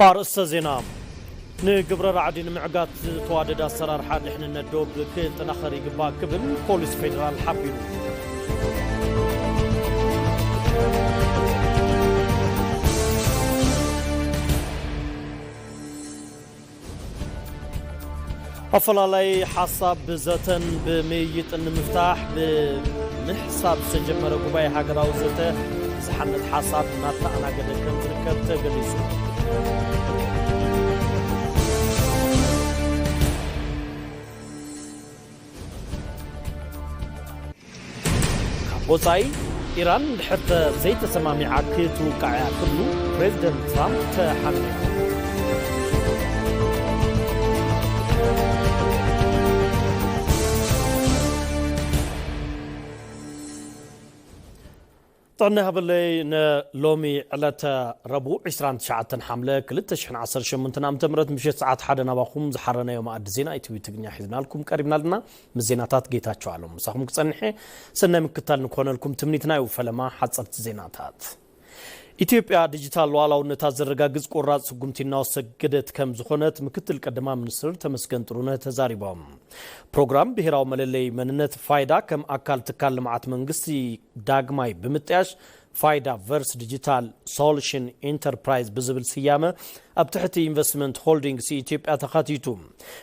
ኣርእስተ ዜና። ንግብረ ራዕዲ ንምዕጋት ዝተዋደደ ኣሰራርሓ ድሕንነት ዶብ ክጠናኸር ይግባእ ክብል ፖሊስ ፌደራል ሓቢሩ። ኣፈላላይ ሓሳብ ብዘተን ብምይይጥን ንምፍታሕ ብምሕሳብ ዝተጀመረ ጉባኤ ሃገራዊ ዘተ ብዝሓነት ሓሳብ እናተኣናገደ ከም ዝርከብ ተገሊጹ። ካብ ወጻኢ፣ ኢራን እንድሕር ተዘይተሰማሚዓ ክትውቃዕ እያ ክብሉ ፕሬዚደንት ትራምፕ ተሓቢሩ። ጥዕና ይሃበለይ። ንሎሚ ዕለተ ረቡዕ ዕስራን ትሽዓተን ሓምለ ክልተ ሽሕን ዓሰርተ ሸሞንተን ዓመተ ምህረት ምሸት ሰዓት ሓደ ናባኹም ዝሓረናዮ መኣዲ ዜና ኢቲቪ ትግርኛ ሒዝናልኩም ቀሪብና ኣለና። ምስ ዜናታት ጌታቸው ኣሎም ምሳኹም ክጸንሐ ሰናይ ምክታል ንኮነልኩም ትምኒትና እዩ። ፈለማ ሓጸርቲ ዜናታት። ኢትዮጵያ ዲጂታል ሉዓላውነታ ዘረጋግጽ ቆራጽ ስጉምቲ እናወሰደት ከም ዝኾነት ምክትል ቀዳማይ ሚኒስትር ተመስገን ጥሩነህ ተዛሪቦም። ፕሮግራም ብሄራዊ መለለይ መንነት ፋይዳ ከም ኣካል ትካል ልምዓት መንግስቲ ዳግማይ ብምጥያሽ ፋይዳ ቨርስ ዲጂታል ሶሉሽን ኢንተርፕራይዝ ብዝብል ስያመ ኣብ ትሕቲ ኢንቨስትመንት ሆልዲንግስ ኢትዮጵያ ተኻቲቱ።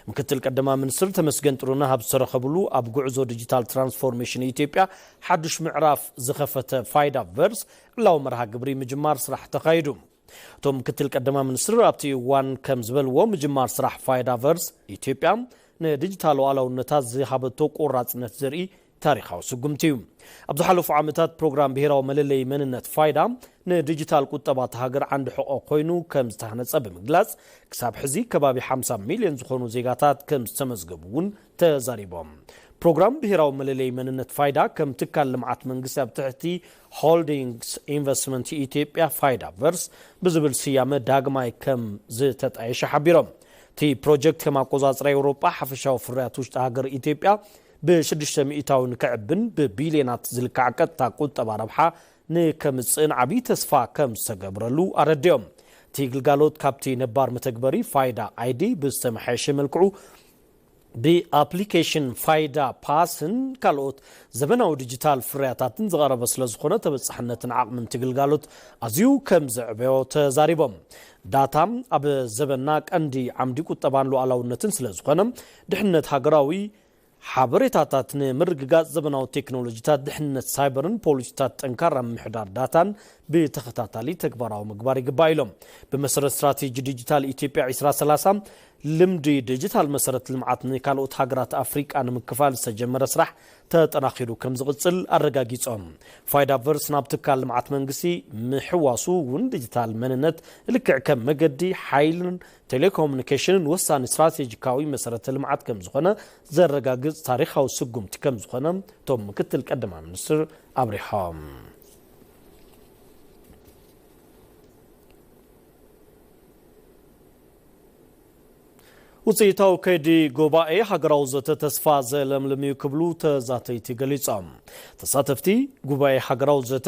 ምክትል ቀዳማይ ሚኒስትር ተመስገን ጥሩነህ ኣብ ዝተረኸብሉ ኣብ ጉዕዞ ዲጂታል ትራንስፎርሜሽን ኢትዮጵያ ሓዱሽ ምዕራፍ ዝኸፈተ ፋይዳ ቨርስ ዕላዊ መርሃ ግብሪ ምጅማር ስራሕ ተኻይዱ። እቶም ምክትል ቀዳማይ ሚኒስትር ኣብቲ እዋን ከም ዝበልዎ ምጅማር ስራሕ ፋይዳ ቨርስ ኢትዮጵያ ንዲጂታል ሉዓላውነታ ዝሃበቶ ቆራጽነት ዘርኢ ታሪኻዊ ስጉምቲ እዩ። ኣብ ዝሓለፉ ዓመታት ፕሮግራም ብሄራዊ መለለይ መንነት ፋይዳ ንዲጂታል ቁጠባ እታ ሃገር ዓንዲ ሕቖ ኮይኑ ከም ዝተሃነጸ ብምግላጽ ክሳብ ሕዚ ከባቢ ሓምሳ ሚልዮን ዝኾኑ ዜጋታት ከም ዝተመዝገቡ እውን ተዛሪቦም። ፕሮግራም ብሄራዊ መለለይ መንነት ፋይዳ ከም ትካል ልምዓት መንግስቲ ኣብ ትሕቲ ሆልዲንግስ ኢንቨስትመንት ኢትዮጵያ ፋይዳ ቨርስ ብዝብል ስያመ ዳግማይ ከም ዝተጣየሸ ሓቢሮም። እቲ ፕሮጀክት ከም ኣቆጻጽራ ኤውሮጳ ሓፈሻዊ ፍርያት ውሽጢ ሃገር ኢትዮጵያ ብሽዱሽተ ሚእታዊ ንክዕብን ብቢልዮናት ዝልካዕ ቀጥታ ቁጠባ ረብሓ ንከምጽእን ዓብዪ ተስፋ ከም ዝተገብረሉ ኣረዲኦም። እቲ ግልጋሎት ካብቲ ነባር መተግበሪ ፋይዳ ኣይዲ ብዝተመሓየሸ መልክዑ ብኣፕሊኬሽን ፋይዳ ፓስን ካልኦት ዘበናዊ ዲጂታል ፍርያታትን ዝቐረበ ስለ ዝኾነ ተበጻሕነትን ዓቕምን እቲ ግልጋሎት ኣዝዩ ከም ዘዕበዮ ተዛሪቦም። ዳታ ኣብ ዘበንና ቀንዲ ዓምዲ ቁጠባን ሉዓላውነትን ስለ ዝኾነ ድሕነት ሃገራዊ ሓበሬታታት ንምርግጋጽ ዘበናዊ ቴክኖሎጂታት ድሕነት ሳይበርን ፖሊሲታት ጠንካራ ምምሕዳር ዳታን ብተኸታታሊ ተግባራዊ ምግባር ይግባእ ኢሎም። ብመሰረት ስትራቴጂ ዲጂታል ኢትዮጵያ ዕስራ ሰላሳ ልምዲ ዲጂታል መሰረት ልምዓት ንካልኦት ሃገራት ኣፍሪቃ ንምክፋል ዝተጀመረ ስራሕ ተጠናኺሩ ከም ዝቕጽል ኣረጋጊጾም። ፋይዳ ቨርስ ናብ ትካል ልምዓት መንግስቲ ምሕዋሱ እውን ዲጂታል መንነት ልክዕ ከም መገዲ ሓይልን ቴሌኮሙኒኬሽንን ወሳኒ ስትራቴጂካዊ መሰረተ ልምዓት ከም ዝኾነ ዘረጋግጽ ታሪኻዊ ስጉምቲ ከም ዝኾነ እቶም ምክትል ቀዳማይ ሚኒስትር ኣብሪሖም። ውፅኢታዊ ከይዲ ጉባኤ ሃገራዊ ዘተ ተስፋ ዘለምልም እዩ ክብሉ ተዛተይቲ ገሊጾም። ተሳተፍቲ ጉባኤ ሃገራዊ ዘተ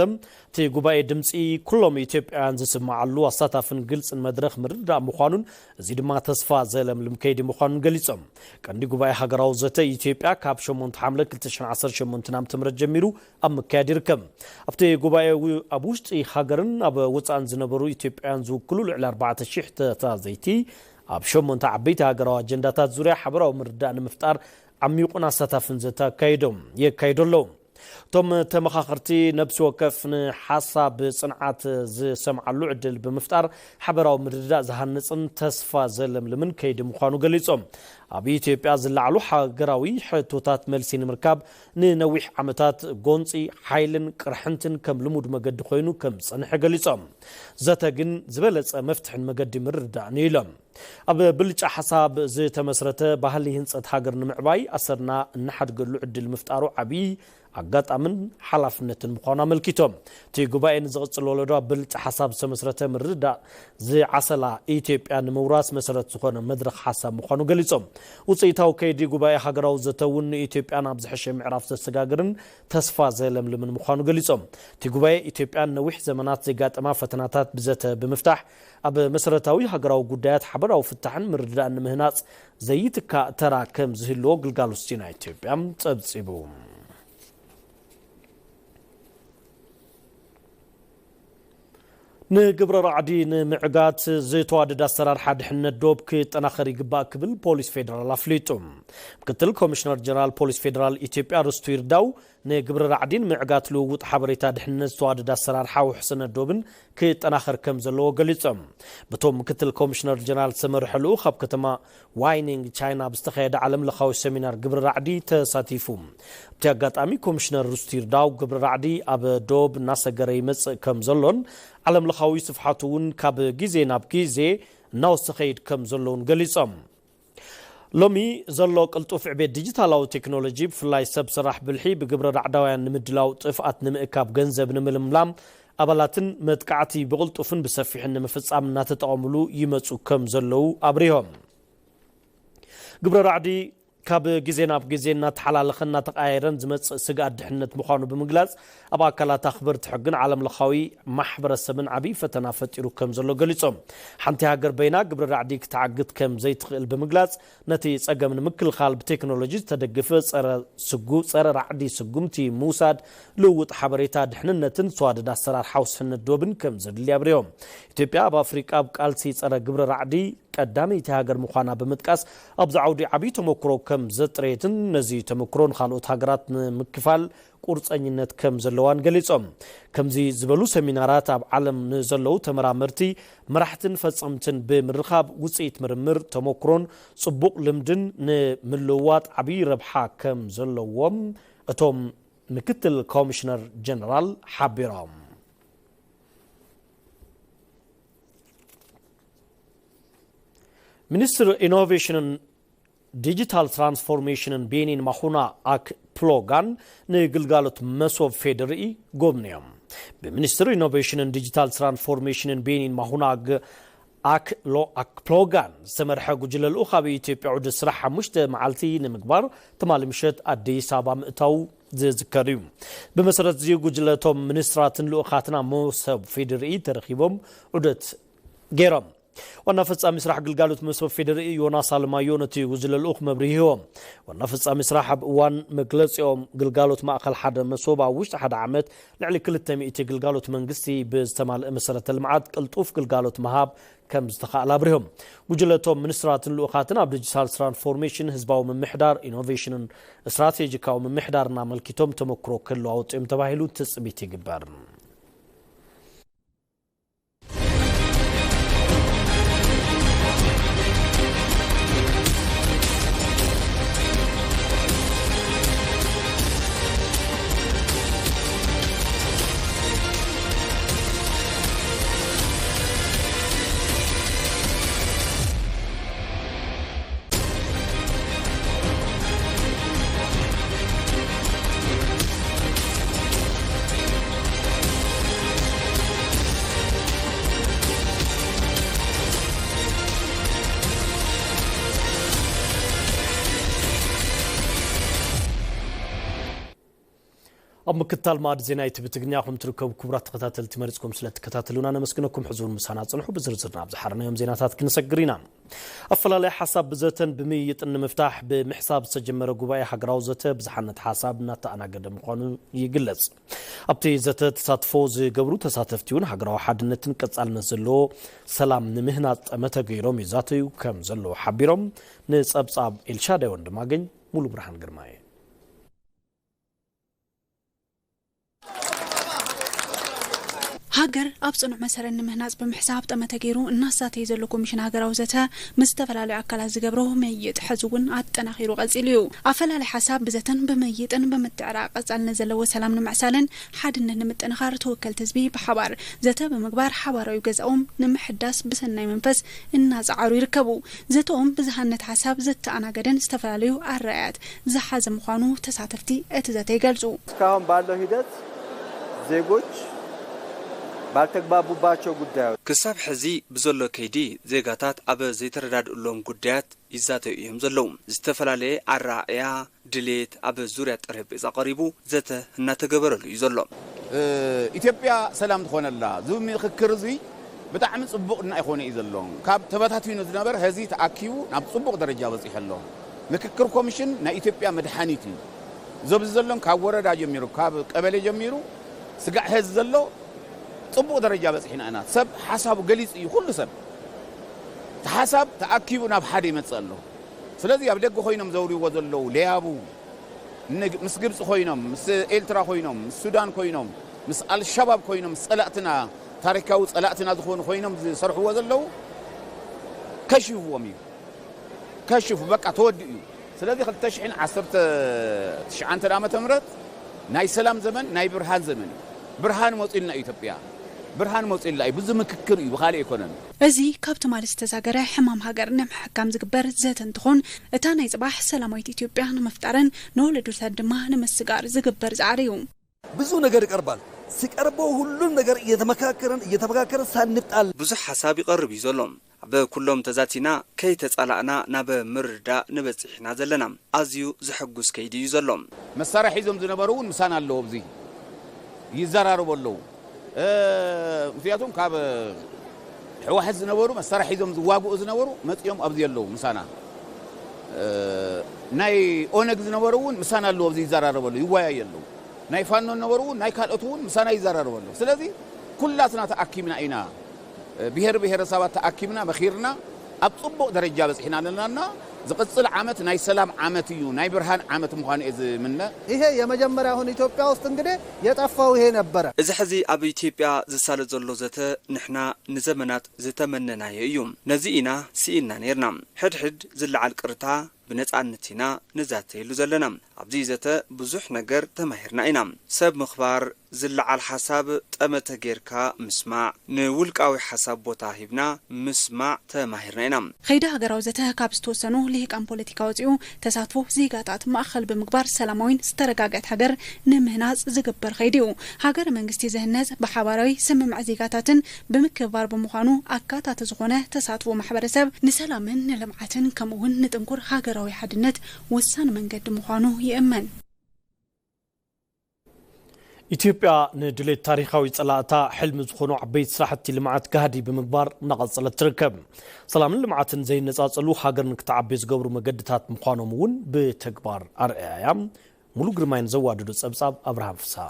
እቲ ጉባኤ ድምፂ ኩሎም ኢትዮጵያውያን ዝስማዓሉ ኣሳታፍን ግልፅን መድረኽ ምርድዳእ ምዃኑን እዚ ድማ ተስፋ ዘለምልም ከይዲ ምዃኑን ገሊጾም። ቀንዲ ጉባኤ ሃገራዊ ዘተ ኢትዮጵያ ካብ ሸሞንተ ሓምለ ክልተ ሽሕን ዓሰርተ ሸሞንተን ዓመተ ምህረት ጀሚሩ ኣብ ምክያድ ይርከብ። ኣብቲ ጉባኤ ው-፣ ኣብ ውሽጢ ሃገርን ኣብ ወጻእን ዝነበሩ ኢትዮጵያውያን ዝውክሉ ልዕሊ ኣርባዕተ ሽሕ ተታዘይቲ ኣብ ሸሞንተ ዓበይቲ ሃገራዊ ኣጀንዳታት ዙርያ ሓበራዊ ምርዳእ ንምፍጣር ዓሚቑን ኣሳታፍን ዘተ ኣካይዶም፣ የካይዱ ኣለዉ። እቶም ተመኻኸርቲ ነብሲ ወከፍ ንሓሳብ ብጽንዓት ዝሰምዓሉ ዕድል ብምፍጣር ሓበራዊ ምርድዳእ ዝሃንጽን ተስፋ ዘለምልምን ከይዲ ምዃኑ ገሊጾም። ኣብ ኢትዮጵያ ዝለዓሉ ሃገራዊ ሕቶታት መልሲ ንምርካብ ንነዊሕ ዓመታት ጎንጺ ሓይልን ቅርሕንትን ከም ልሙድ መገዲ ኮይኑ ከም ዝጸንሐ ገሊጾም። ዘተ ግን ዝበለጸ መፍትሕን መገዲ ምርድዳእን እዩ ኢሎም። ኣብ ብልጫ ሓሳብ ዝተመስረተ ባህሊ ህንጸት ሃገር ንምዕባይ ኣሰርና እናሓድገሉ ዕድል ምፍጣሩ ዓብዪ ኣጋጣምን ሓላፍነትን ምዃኑ ኣመልኪቶም። እቲ ጉባኤ ንዝቕጽል ወለዶ ኣብ ብልጽ ሓሳብ ዝተመስረተ ምርድዳእ ዝዓሰላ ኢትዮጵያ ንምውራስ መሰረት ዝኾነ መድረኽ ሓሳብ ምዃኑ ገሊጾም። ውጽኢታዊ ከይዲ ጉባኤ ሃገራዊ ዘተ እውን ንኢትዮጵያ ናብ ዝሐሸ ምዕራፍ ዘሰጋግርን ተስፋ ዘለምልምን ምዃኑ ገሊጾም። እቲ ጉባኤ ኢትዮጵያ ነዊሕ ዘመናት ዘጋጠማ ፈተናታት ብዘተ ብምፍታሕ ኣብ መሰረታዊ ሃገራዊ ጉዳያት ሓበራዊ ፍታሕን ምርድዳእን ንምህናጽ ዘይትካእ ተራ ከም ዝህልዎ ግልጋሎት ዜና ኢትዮጵያ ጸብጺቡ። ንግብረ ራዕዲ ንምዕጋት ዝተዋደደ ኣሰራርሓ ድሕነት ዶብ ክጠናኸር ይግባእ ክብል ፖሊስ ፌደራል ኣፍሊጡ። ምክትል ኮሚሽነር ጀነራል ፖሊስ ፌደራል ኢትዮጵያ ርስቱ ይርዳው ንግብረ ራዕዲ ንምዕጋት ልውውጥ ሓበሬታ ድሕነት ዝተዋደደ ኣሰራርሓ ውሕስነት ዶብን ክጠናኸር ከም ዘለዎ ገሊጾም። በቶም ምክትል ኮሚሽነር ጀነራል ዝተመርሐ ልኡኽ ኣብ ከተማ ዋይኒንግ ቻይና ብዝተኻየደ ዓለም ለኻዊ ሰሚናር ግብረ ራዕዲ ተሳቲፉ። ኣብቲ ኣጋጣሚ ኮሚሽነር ርስቱ ይርዳው ግብረ ራዕዲ ኣብ ዶብ እናሰገረ ይመጽእ ከም ዘሎን ዓለም ለኻዊ ስፍሓቱ እውን ካብ ግዜ ናብ ግዜ እናወሰኸ ይድ ከም ዘሎውን ገሊጾም። ሎሚ ዘሎ ቅልጡፍ ዕቤት ዲጂታላዊ ቴክኖሎጂ ብፍላይ ሰብ ሰራሕ ብልሒ ብግብረ ራዕዳውያን ንምድላው ጥፍኣት ንምእካብ ገንዘብ ንምልምላም ኣባላትን መጥቃዕቲ ብቕልጡፍን ብሰፊሕን ንምፍጻም እናተጠቐምሉ ይመጹ ከም ዘለዉ ኣብሪሆም። ግብረ ራዕዲ ካብ ግዜ ናብ ግዜ እናተሓላለኸን እናተቐያየረን ዝመጽእ ስግኣት ድሕነት ምዃኑ ብምግላጽ ኣብ ኣካላት ኣኽበርቲ ሕግን ዓለም ለኻዊ ማሕበረሰብን ዓብዪ ፈተና ፈጢሩ ከም ዘሎ ገሊጾም። ሓንቲ ሃገር በይና ግብረ ራዕዲ ክትዓግት ከም ዘይትኽእል ብምግላጽ ነቲ ጸገም ንምክልኻል ብቴክኖሎጂ ዝተደገፈ ጸረ ስጉ- ጸረ ራዕዲ ስጉምቲ ምውሳድ ልውውጥ ሓበሬታ ድሕንነትን ዝተዋደደ ኣሰራርሓ ውስንነት ዶብን ከም ዘድሊ ኣብሪሆም። ኢትዮጵያ ኣብ ኣፍሪቃ ኣብ ቃልሲ ጸረ ግብረ ራዕዲ ቀዳመይቲ ሃገር ምዃና ብምጥቃስ ኣብዚ ዓውዲ ዓብዪ ተመክሮ ከም ዘጥረየትን ነዚ ተመክሮ ንኻልኦት ሃገራት ንምክፋል ቁርፀኝነት ከም ዘለዋን ገሊጾም። ከምዚ ዝበሉ ሰሚናራት ኣብ ዓለም ንዘለዉ ተመራመርቲ፣ መራሕትን ፈጸምትን ብምርኻብ ውፅኢት ምርምር ተመክሮን ጽቡቕ ልምድን ንምልውዋጥ ዓብዪ ረብሓ ከም ዘለዎም እቶም ምክትል ኮሚሽነር ጀነራል ሓቢሮም። ሚኒስትር ኢኖቬሽንን ዲጂታል ትራንስፎርሜሽንን ቤኒን ማኹና ኣክፕሎጋን ንግልጋሎት መሶብ ፌደርኢ ጎብንዮም። ብሚኒስትር ኢኖቬሽንን ዲጂታል ትራንስፎርሜሽንን ቤኒን ማኹና ኣክ- ኣክሎ ኣክፕሎጋን ዝተመርሐ ጉጅለ ልኡኽ ኣብ ኢትዮጵያ ዑደት ስራሕ ሓሙሽተ መዓልቲ ንምግባር ትማሊ ምሸት ኣዲስ ኣበባ ምእታው ዝዝከር እዩ። ብመሰረት እዚ ጉጅለ እቶም ሚኒስትራትን ልኡኻትን ኣብ መሶብ ፌደርኢ ተረኺቦም ዑደት ገይሮም። ዋና ፈጻሚ ስራሕ ግልጋሎት መሶብ ፌደርኢ ዮናስ ኣለማዮ ነቲ ጉጅለ ልኡኽ መብርሂ ሂቦም። ዋና ፈጻሚ ስራሕ ኣብ እዋን መግለጺኦም ግልጋሎት ማእኸል ሓደ መሶብ ኣብ ውሽጢ ሓደ ዓመት ልዕሊ ክልተ ሚእቲ ግልጋሎት መንግስቲ ብዝተማልአ መሰረተ ልምዓት ቅልጡፍ ግልጋሎት ምሃብ ከም ዝተኻእለ ኣብሪሆም። ጉጅለ እቶም ሚኒስትራትን ልኡኻትን ኣብ ዲጂታል ትራንስፎርሜሽን፣ ህዝባዊ ምምሕዳር፣ ኢኖቬሽንን ስትራቴጂካዊ ምምሕዳርን ኣመልኪቶም ተመክሮ ክለዋወጡ እዮም ተባሂሉ ትጽቢት ይግበር። ኣብ ምክትታል ማዕድ ዜና ኢቲቪ ትግርኛ ኢኹም ትርከቡ። ክቡራት ተኸታተልቲ፣ መሪጽኩም ስለ ትከታተሉና ነመስግነኩም። ሕዙር ምሳና ጽንሑ። ብዝርዝር ናብ ዝሓረናዮም ዜናታት ክንሰግር ኢና። ኣፈላላይ ሓሳብ ብዘተን ብምይይጥን ንምፍታሕ ብምሕሳብ ዝተጀመረ ጉባኤ ሃገራዊ ዘተ ብዝሓነት ሓሳብ እናተኣናገደ ምዃኑ ይግለጽ። ኣብቲ ዘተ ተሳትፎ ዝገብሩ ተሳተፍቲ እውን ሃገራዊ ሓድነትን ቀጻልነት ዘለዎ ሰላም ንምህናጽ ጠመተ ገይሮም ይዛተዩ ከም ዘለዉ ሓቢሮም። ንጸብጻብ ኤልሻዳይ ወንድማገኝ፣ ሙሉ ብርሃን ግርማየ። ሃገር ኣብ ጽኑዕ መሰረት ንምህናጽ ብምሕሳብ ጠመተ ገይሩ እናሳተየ ዘሎ ኮሚሽን ሃገራዊ ዘተ ምስ ዝተፈላለዩ ኣካላት ዝገብሮ መይጥ ሕዚ እውን ኣጠናኺሩ ቀጺሉ እዩ። ኣፈላላይ ሓሳብ ብዘተን ብመይጥን ብምትዕራቕ ቀጻልነት ዘለዎ ሰላም ንምዕሳልን ሓድነት ንምጥንኻር ተወከልቲ ህዝቢ ብሓባር ዘተ ብምግባር ሓባራዊ ገዛኦም ንምሕዳስ ብሰናይ መንፈስ እናጸዓሩ ይርከቡ። ዘተኦም ብዝሃነት ሓሳብ ዘተኣናገደን ዝተፈላለዩ ኣረኣያት ዝሓዘ ምዃኑ ተሳተፍቲ እቲ ዘተ ይገልጹ። እስካሁን ባለው ሂደት ዜጎች ባልተግባቡባቸው ጉዳዮች ክሳብ ሕዚ ብዘሎ ከይዲ ዜጋታት ኣብ ዘይተረዳድእሎም ጉዳያት ይዛተዩ እዮም ዘለዉ። ዝተፈላለየ ኣረኣእያ፣ ድሌት ኣብ ዙርያ ጠረጴዛ ቀሪቡ ዘተ እናተገበረሉ እዩ ዘሎ። ኢትዮጵያ ሰላም ትኾነላ ዝብል ምኽክር እዙይ ብጣዕሚ ፅቡቕ እና ይኾነ እዩ ዘሎ። ካብ ተበታቲኑ ዝነበረ ሀዚ ተኣኪቡ ናብ ፅቡቕ ደረጃ በፂሑ ኣሎ። ምክክር ኮሚሽን ናይ ኢትዮጵያ መድሓኒት እዩ። ዞብዚ ዘሎም ካብ ወረዳ ጀሚሩ ካብ ቀበሌ ጀሚሩ ስጋዕ ሀዚ ዘሎ ፅቡቕ ደረጃ በፂሕና ኢና። ሰብ ሓሳቡ ገሊፁ እዩ። ኩሉ ሰብ ሓሳብ ተኣኪቡ ናብ ሓደ ይመፅእ ኣሎ። ስለዚ ኣብ ደገ ኮይኖም ዘውርዎ ዘለዉ ለያቡ ምስ ግብፂ ኮይኖም ምስ ኤልትራ ኮይኖም ምስ ሱዳን ኮይኖም ምስ ኣልሸባብ ኮይኖም ምስ ፀላእትና ታሪካዊ ፀላእትና ዝኾኑ ኮይኖም ዝሰርሕዎ ዘለዉ ከሽፍዎም እዩ። ከሽፉ በቃ ተወዲኡ እዩ። ስለዚ ክልተ ሽሕን ዓሰርተ ትሽዓን ዓመተ ምህረት ናይ ሰላም ዘመን ናይ ብርሃን ዘመን እዩ። ብርሃን መፂኡልና ኢትዮጵያ ብርሃን መፂኡላ እዩ። ብዙ ምክክር እዩ ብካሊእ ኣይኮነን። እዚ ካብ ትማሊ ዝተዛገረ ሕማም ሃገር ንምሕካም ዝግበር ዘተ እንትኾን እታ ናይ ፅባሕ ሰላማዊት ኢትዮጵያ ንምፍጣርን ንወለዶታት ድማ ንምስጋር ዝግበር ፃዕሪ እዩ። ብዙ ነገር ይቀርባል። ሲቀርበው ሁሉም ነገር እየተመካከረን እየተመካከረን ሳንጣል ብዙሕ ሓሳብ ይቐርብ እዩ ዘሎ። ኣብ ኩሎም ተዛቲና ከይተጻላእና ናብ ምርድዳእ ንበጽሕ ኢና ዘለና። ኣዝዩ ዘሐጉስ ከይዲ እዩ ዘሎ። መሳርያ ሒዞም ዝነበሩ እውን ምሳና ኣለዉ ኣብዚ ይዘራረቡ ኣለዉ። ምክንያቱም ካብ ሕዋሕት ዝነበሩ መሳርያ ሒዞም ዝዋግኡ ዝነበሩ መጺኦም ኣብዚ ኣለዉ ምሳና። ናይ ኦነግ ዝነበሩ እውን ምሳና ኣለዉ ኣብዚ ይዘራረቡ ኣለዉ ይወያዩ ኣለዉ። ናይ ፋኖ ዝነበሩ እውን ናይ ካልኦት እውን ምሳና ይዘራረቡ ኣለዉ። ስለዚ ኩላትና ተኣኪብና ኢና ብሄር ብሄረሰባት ተኣኪብና መኺርና ኣብ ፅቡቕ ደረጃ በፂሕና ኣለናና። ዝቕፅል ዓመት ናይ ሰላም ዓመት እዩ፣ ናይ ብርሃን ዓመት ምዃኑ እየ ዝምነ። ይሄ የመጀመሪያ አሁን ኢትዮጵያ ውስጥ እንግዲህ የጠፋው ይሄ ነበረ። እዚ ሕዚ ኣብ ኢትዮጵያ ዝሳለጥ ዘሎ ዘተ ንሕና ንዘመናት ዝተመነናዮ እዩ። ነዚ ኢና ስኢንና ነይርና። ሕድሕድ ዝለዓል ቅርታ ብነፃነት ኢና ንዛተየሉ ዘለና። ኣብዚ ዘተ ብዙሕ ነገር ተማሂርና ኢና። ሰብ ምኽባር፣ ዝለዓል ሓሳብ ጠመተ ጌርካ ምስማዕ፣ ንውልቃዊ ሓሳብ ቦታ ሂብና ምስማዕ ተማሂርና ኢና። ኸይዲ ሃገራዊ ዘተ ካብ ዝተወሰኑ ልሂቃን ፖለቲካ ወፂኡ ተሳትፎ ዜጋታት ማእኸል ብምግባር ሰላማዊን ዝተረጋግዐት ሃገር ንምህናፅ ዝግበር ኸይዲ እዩ። ሃገረ መንግስቲ ዝህነፅ ብሓባራዊ ስምምዕ ዜጋታትን ብምክብባር ብምዃኑ ኣካታቲ ዝኾነ ተሳትፎ ማሕበረሰብ ንሰላምን ንልምዓትን ከምኡ እውን ንጥንኩር ሃገራዊ ሓድነት ወሳኒ መንገዲ ምዃኑ ይእመን። ኢትዮጵያ ንድሌት ታሪኻዊ ጸላእታ ሕልሚ ዝኾኑ ዓበይቲ ስራሕቲ ልምዓት ጋህዲ ብምግባር እናቐጸለት ትርከብ። ሰላምን ልምዓትን ዘይነጻጸሉ ሃገር ንክትዓቢ ዝገብሩ መገድታት ምዃኖም እውን ብተግባር ኣርኣያ እያ። ሙሉ ግርማይ ንዘዋደዶ ጸብጻብ ኣብርሃም ፍስሃ።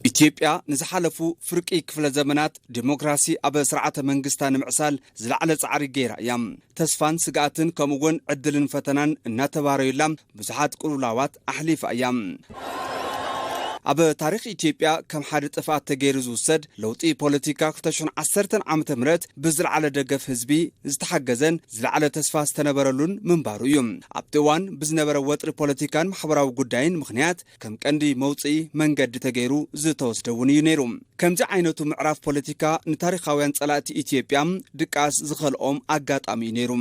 ኢትዮጵያ ንዝሓለፉ ፍርቂ ክፍለ ዘመናት ዲሞክራሲ ኣብ ስርዓተ መንግስታ ንምዕሳል ዝለዓለ ጻዕሪ ገይራ እያ። ተስፋን ስግኣትን ከምኡ'ውን ዕድልን ፈተናን እናተባረዩላ ብዙሓት ቅልውላዋት ኣሕሊፋ እያ። ኣብ ታሪኽ ኢትዮጵያ ከም ሓደ ጥፍኣት ተገይሩ ዝውሰድ ለውጢ ፖለቲካ ክልተ ሽሕን ዓሰርተን ዓመተ ምህረት ብዝለዓለ ደገፍ ህዝቢ ዝተሓገዘን ዝለዓለ ተስፋ ዝተነበረሉን ምንባሩ እዩ። ኣብቲ እዋን ብዝነበረ ወጥሪ ፖለቲካን ማሕበራዊ ጉዳይን ምኽንያት ከም ቀንዲ መውፅኢ መንገዲ ተገይሩ ዝተወስደ እውን እዩ ነይሩ። ከምዚ ዓይነቱ ምዕራፍ ፖለቲካ ንታሪኻውያን ጸላእቲ ኢትዮጵያ ድቃስ ዝኸልኦም ኣጋጣሚ እዩ ነይሩ።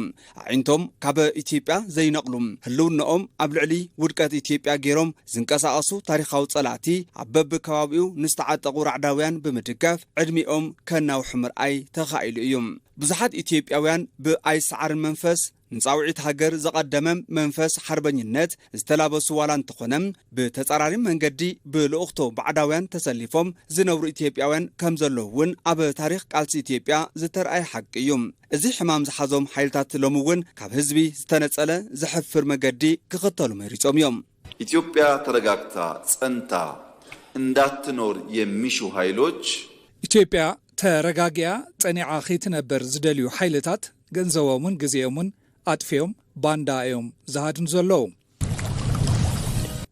ኣዒንቶም ካብ ኢትዮጵያ ዘይነቕሉ፣ ህልውናኦም ኣብ ልዕሊ ውድቀት ኢትዮጵያ ገይሮም ዝንቀሳቐሱ ታሪኻዊ ጸላእቲ ኣብ በብከባቢኡ ንዝተዓጠቑ ራዕዳውያን ብምድጋፍ ዕድሚኦም ከናውሑ ምርኣይ ተኻኢሉ እዩ። ብዙሓት ኢትዮጵያውያን ብኣይሰዓርን መንፈስ ንጻውዒት ሃገር ዘቐደመ መንፈስ ሓርበኝነት ዝተላበሱ ዋላ እንተኾነ፣ ብተጻራሪ መንገዲ ብልኡኽቶ ባዕዳውያን ተሰሊፎም ዝነብሩ ኢትዮጵያውያን ከም ዘለዉ እውን ኣብ ታሪኽ ቃልሲ ኢትዮጵያ ዝተርኣየ ሓቂ እዩ። እዚ ሕማም ዝሓዞም ሓይልታት ሎሚ እውን ካብ ህዝቢ ዝተነጸለ ዘሕፍር መገዲ ክኽተሉ መሪጾም እዮም። ኢትዮጵያ ተረጋግታ ጸንታ እንዳትኖር የሚሹ ኃይሎች ኢትዮጵያ ተረጋጊኣ ጸኒዓ ከይትነበር ዝደልዩ ሓይልታት ገንዘቦምን ግዜኦምን ኣጥፊኦም ባንዳ እዮም ዝሃድኑ ዘለዉ።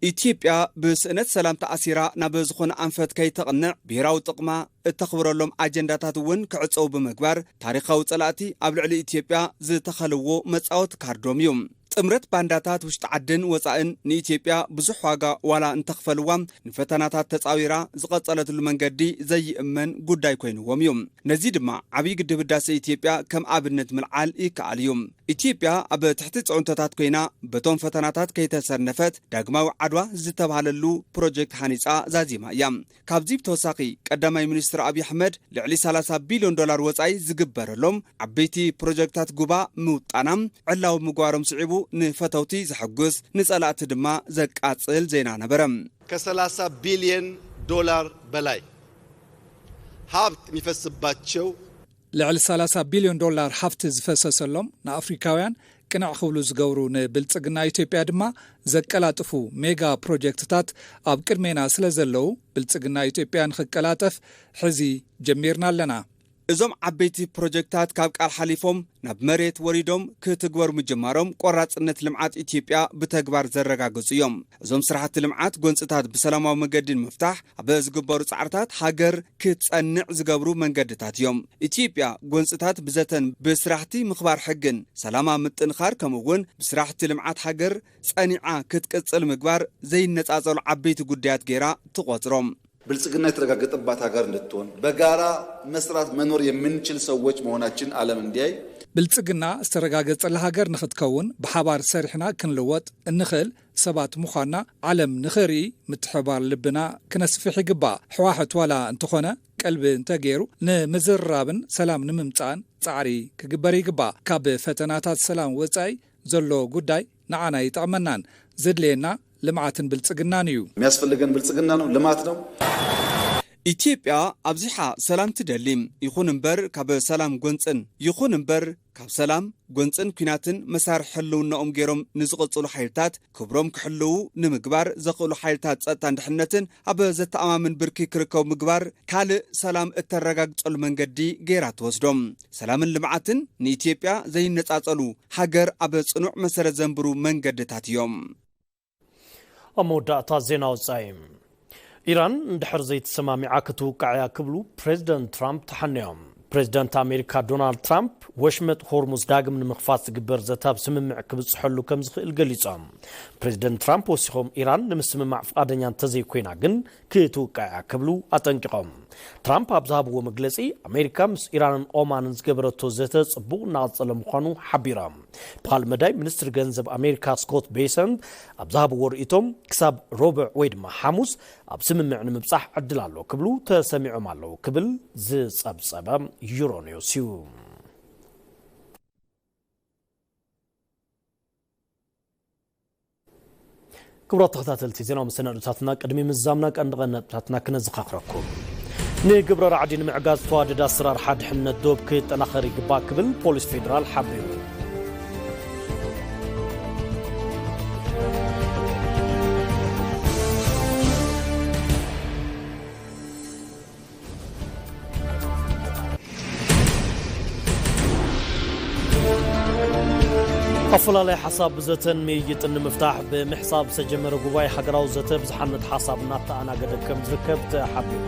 ኢትዮጵያ ብስእነት ሰላም ተኣሲራ ናብ ዝኾነ ኣንፈት ከይተቕንዕ፣ ብሄራዊ ጥቕማ እተኽብረሎም ኣጀንዳታት እውን ክዕጸው ብምግባር፣ ታሪኻዊ ጸላእቲ ኣብ ልዕሊ ኢትዮጵያ ዝተኸልዎ መጻወቲ ካርዶም እዩ። ጥምረት ባንዳታት ውሽጢ ዓድን ወጻእን ንኢትዮጵያ ብዙሕ ዋጋ ዋላ እንተኽፈልዋ፣ ንፈተናታት ተጻዊራ ዝቐጸለትሉ መንገዲ ዘይእመን ጉዳይ ኮይንዎም እዩ። ነዚ ድማ ዓብዪ ግድብ ህዳሴ ኢትዮጵያ ከም ኣብነት ምልዓል ይከኣል እዩ። ኢትዮጵያ ኣብ ትሕቲ ጽዕንቶታት ኮይና፣ በቶም ፈተናታት ከይተሰነፈት፣ ዳግማዊ ዓድዋ ዝተባህለሉ ፕሮጀክት ሃኒጻ ዛዚማ እያ። ካብዚ ብተወሳኺ፣ ቀዳማይ ሚኒስትር ኣብይ ኣሕመድ ልዕሊ ሰላሳ ቢልዮን ዶላር ወጻኢ ዝግበረሎም ዓበይቲ ፕሮጀክታት ጉባ ምውጣና ዕላዊ ምግባሮም ስዒቡ፣ ንፈተውቲ ዘሐጉስ፣ ንጸላእቲ ድማ ዘቃጽል ዜና ነበረ። ከ30 ቢልዮን ዶላር በላይ ሀብት የሚፈስባቸው ልዕሊ ሰላሳ ቢልዮን ዶላር ሃፍቲ ዝፈሰሰሎም፣ ንኣፍሪካውያን ቅንዕ ክብሉ ዝገብሩ፣ ንብልጽግና ኢትዮጵያ ድማ ዘቀላጥፉ ሜጋ ፕሮጀክትታት ኣብ ቅድሜና ስለ ዘለዉ፣ ብልጽግና ኢትዮጵያ ንኽቀላጠፍ ሕዚ ጀሚርና ኣለና። እዞም ዓበይቲ ፕሮጀክታት ካብ ቃል ሓሊፎም ናብ መሬት ወሪዶም ክትግበሩ ምጅማሮም፣ ቆራጽነት ልምዓት ኢትዮጵያ ብተግባር ዘረጋግጹ እዮም። እዞም ስራሕቲ ልምዓት ጎንጽታት ብሰላማዊ መገዲ ንምፍታሕ ኣብ ዝግበሩ ጻዕርታት፣ ሃገር ክትጸንዕ ዝገብሩ መንገድታት እዮም። ኢትዮጵያ ጎንጽታት ብዘተን ብስራሕቲ ምኽባር ሕግን ሰላማ ምጥንኻር፣ ከምኡ እውን ብስራሕቲ ልምዓት ሃገር ጸኒዓ ክትቅጽል ምግባር ዘይነጻጸሉ ዓበይቲ ጉዳያት ገይራ ትቖጽሮም። ብልጽግና የተረጋገጠባት ሀገር እንድትሆን፣ በጋራ መስራት መኖር የምንችል ሰዎች መሆናችን ዓለም እንዲያይ። ብልጽግና ዝተረጋገጸላ ሃገር ንኽትከውን፣ ብሓባር ሰሪሕና ክንልወጥ እንኽእል ሰባት ምዃንና ዓለም ንኽርኢ፣ ምትሕባር ልብና ክነስፍሕ ይግባእ። ሕዋሕት ዋላ እንተኾነ፣ ቀልቢ እንተገይሩ፣ ንምዝርራብን ሰላም ንምምጻእን ጻዕሪ ክግበር ይግባእ። ካብ ፈተናታት ሰላም ወጻኢ ዘሎ ጉዳይ ንዓና ይጠቕመናን፣ ዘድልየና ልምዓትን ብልጽግናን እዩ። የሚያስፈልገን ብልጽግና ነው፣ ልማት ነው። ኢትዮጵያ ኣብዚሓ ሰላም ትደሊ። ይኹን እምበር፣ ካብ ሰላም ጎንጽን ይኹን እምበር፣ ካብ ሰላም ጎንጽን ኲናትን መሳርሒ ህልውናኦም ገይሮም ንዝቕጽሉ ሓይልታት፣ ክብሮም ክሕልዉ ንምግባር ዘኽእሉ ሓይልታት ጸጥታን ድሕነትን ኣብ ዘተኣማምን ብርኪ ክርከቡ ምግባር፣ ካልእ ሰላም እተረጋግጸሉ መንገዲ ገይራ ትወስዶም። ሰላምን ልምዓትን ንኢትዮጵያ ዘይነጻጸሉ፣ ሃገር ኣብ ጽኑዕ መሰረት ዘንብሩ መንገድታት እዮም። ኣብ መወዳእታ ዜና ወጻኢ። ኢራን እንድሕር ዘይተሰማሚዓ ክትውቃዕ እያ ክብሉ ፕሬዚደንት ትራምፕ ተሓንዮም። ፕሬዚደንት ኣሜሪካ ዶናልድ ትራምፕ፣ ወሽመጥ ሆርሙዝ ዳግም ንምኽፋት ዝግበር ዘተ ኣብ ስምምዕ ክብጽሐሉ ከም ዝኽእል ገሊጾም። ፕሬዚደንት ትራምፕ ወሲኾም፣ ኢራን ንምስምማዕ ፍቓደኛ እንተዘይኮይና ግን ክትውቃዕ እያ ክብሉ ኣጠንቂቖም። ትራምፕ ኣብ ዝሃብዎ መግለጺ፣ ኣሜሪካ ምስ ኢራንን ኦማንን ዝገበረቶ ዘተ ጽቡቕ እናቐጸለ ምዃኑ ሓቢሮም። ብኻልእ መዳይ፣ ሚኒስትሪ ገንዘብ ኣሜሪካ ስኮት ቤሰንት ኣብ ዝሃብዎ ርእይቶም፣ ክሳብ ሮብዕ ወይ ድማ ሓሙስ ኣብ ስምምዕ ንምብጻሕ ዕድል ኣሎ ክብሉ ተሰሚዖም ኣለዉ ክብል ዝጸብጸበ ዩሮኒውስ እዩ። ክቡራት ተኸታተልቲ፣ ዜናዊ መሰናዶታትና ቅድሚ ምዛምና ቀንዲ ቀንዲ ነጥብታትና ክነዘኻኽረኩም። ንግብረ ራዕዲ ንምዕጋዝ ዝተዋደደ ኣሰራርሓ ድሕነት ዶብ ክጠናኸር ይግባእ ክብል ፖሊስ ፌዴራል ሓቢሩ። ኣፈላላይ ሓሳብ ብዘተን ምይይጥን ንምፍታሕ ብምሕሳብ ዝተጀመረ ጉባኤ ሃገራዊ ዘተ ብዝሓነት ሓሳብ እናተኣናገደ ከም ዝርከብ ተሓቢሩ።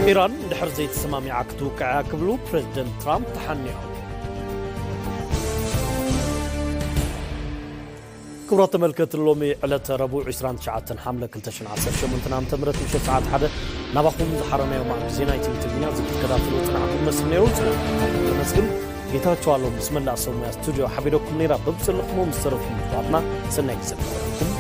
ኢራን እንድሕር ዘይተሰማሚዓ ክትውቅዕ እያ ክብሉ ፕሬዚደንት ትራምፕ ተሓኒዮም። ክቡራት ተመልከቲ፣ ሎሚ ዕለተ ረቡዕ ዕስራን ትሽዓተን ሓምለ ክልተ ሽሕን ዓሰርተ ሸሞንተን ዓመተ ምህረት ምሸት ሰዓት ሓደ ናባኹም ዝሓረናዮ ማዕዲ ዜና ኢቲቪ ትግርኛ እዚ ክትከታተሉ ዝጸናሕኩም መስል ነይሩ። ስለዝተኸታተልኩም ነመስግን። ጌታቸው ኣለሙ ምስ መላእ ሰብ ሞያ ስቱድዮ ሓቢረኩም ነይራ። በብዘለኹሞ ምስ ተረፉ ምልኩዓትና ሰናይ ግዜ ይግበረልኩም።